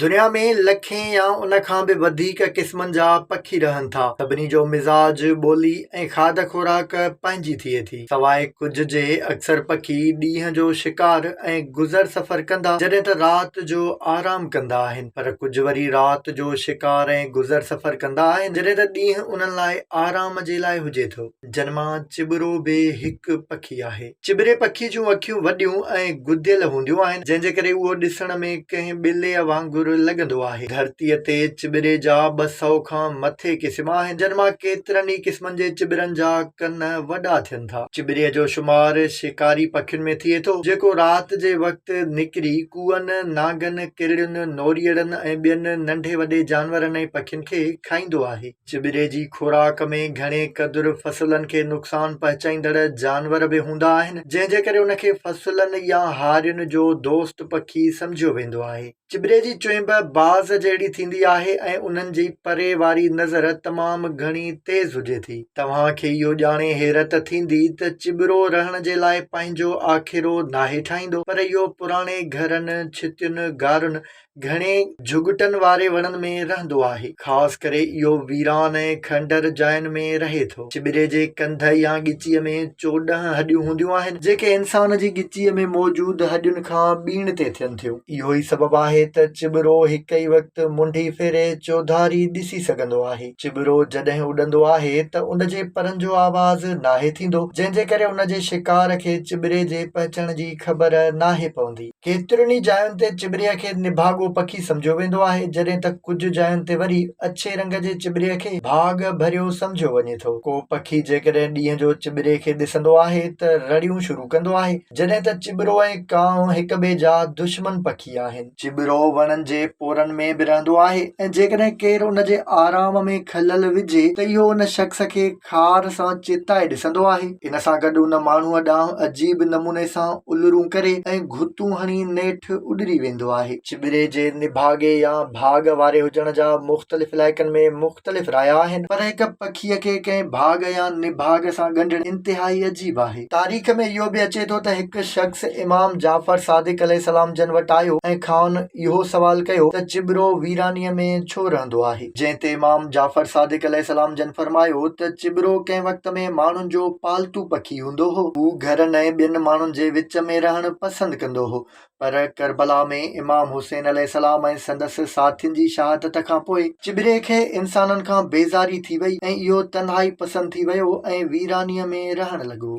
دنيا ۾ لکين يا ان کان به وڌيڪ قسمن جا پکي رهن ٿا. سڀني جو مزاج، ٻولي ۽ کاڌ خوراڪ پنهنجي ٿئي ٿي. سواء ڪجهه جي اڪثر پکي ڏينهن جو شڪار ۽ گذر سفر ڪندا جڏهن ته رات جو آرام ڪندا آهن پر ڪجهه وري رات جو شڪار ۽ گذر سفر ڪندا آهن جڏهن ته ڏينهن انهن لاء آرام جي لاء هجي ٿو. جن مان چٻرو به هڪ پکي آهي. چٻري پکي جون اکيون وڏيون ۽ گديل هونديون آهن، جنهن جي ڪري اهو ڏسڻ ۾ ڪنهن ٻليء وانگر لڳندو آهي. ڌرتيء تي چٻري جا 200 کان مٿي قسم آهن، جن مان ڪيترن ئي قسمن جي چٻرن جا ڪن وڏا ٿين ٿا. چٻري جو شمار شڪاري پکين ۾ ٿئي ٿو، جيڪو رات جي وقت نڪري ڪوئن، نانگن، ڪرڙين، نوريئڙن ۽ ٻين ننڍي وڏي جانورن ۽ پکين کي کائيندو آهي. چٻري جي خوراڪ ۾ گهڻي قدر فصلن کي نقصان پهچائيندڙ جانور به هوندا آهن، جنهن جي ڪري ان کي فصلن يا هارين جو دوست پکي سمجهيو ويندو آهي. چٻري جي چهنب باز جهڙي ٿيندي آهي ۽ انهن جي پري واري نظر تمام گهڻي تيز هجي ٿي. توهان کي اهو ڄاڻي حيرت ٿيندي ته چٻرو رهڻ جي لاء پنهنجو آکيرو ناهي ٺاهيندو، پر اهو پراڻي گهرن، ڇتين، غارن گهڻي جهڳٽن واري وڻن ۾ رهندو آهي. خاص ڪري اهو ويران ۽ کنڊر جاين ۾ رهي ٿو. چٻري جي ڪنڌ يا ڳچيء ۾ 14 هڏيون هونديون آهن، جيڪي انسان جي ڳچيء ۾ موجود هڏين کان ٻيڻ تي ٿين ٿيون. اهو ئي سبب آهي ته چٻرو هڪ ئي وقت منڍي ڦيري چوڌاري ڏسي سگهندو آهي. چٻرو جڏهن اڏندو آهي ته ان جي پرن جو آواز ناهي ٿيندو، جنهن جي ڪري ان جي شڪار کي چٻري جي پهچڻ جي خبر ناهي پوندي. ڪيترين ئي جاين تي چٻري کي نڀاڳو پکي سمجهيو ويندو آهي، جڏهن ته ڪجهه جاين تي وري اڇي رنگ جي چٻري کي ڀاڳ ڀريو سمجهيو وڃي ٿو. ڪو پکي جيڪڏهن ڏينهن جو چٻري کي ڏسندو آهي ته رڙيون شروع ڪندو آهي، جڏهن ته چٻرو ۽ ڪانء هڪ ٻئي جا دشمن پکي آهن. چٻرو وڻن جي پورن ۾ به رهندو آهي ۽ جيڪڏهن ڪير ان جي آرام ۾ خلل وجهي ته اهو ان شخص کي خار سان چتائي ڏسندو آهي. ان سان گڏ ان ماڻهوء ڏانهن عجيب نموني سان الرون ڪري ۽ گهتون هڻي نيٺ اڏري ويندو آهي. چٻري جي نڀاڳي يا ڀاڳ واري هجڻ جا مختلف علائقن ۾ مختلف رايا آهن، پر هڪ پکيء کي ڪنهن ڀاڳ يا نڀاڳ سان ڳنڍڻ انتهائي عجيب آهي. تاريخ ۾ اهو به اچي ٿو ته هڪ شخص امام جعفر صادق عليه السلام جن وٽ آيو ۽ کانئن اهو سوال ڪيو ته چٻرو ويرانيء ۾ ڇو رهندو آهي؟ جنهن تي امام جعفر صادق عليه السلام جن فرمايو ته چٻرو ڪنهن وقت ۾ ماڻهن جو پالتو پکي هوندو هو. هو گهرن ۽ ٻين ماڻهن جي وچ ۾ رهڻ پسند ڪندو هو، پر ڪربلا ۾ امام حسين عليه السلام ۽ سندس ساٿين جي شهادت کان پوء چٻري کي انسانن کان بيزاري ٿي وئي ۽ اهو تنهائي پسند ٿي ويو ۽ ويرانيء ۾ رهڻ لڳو.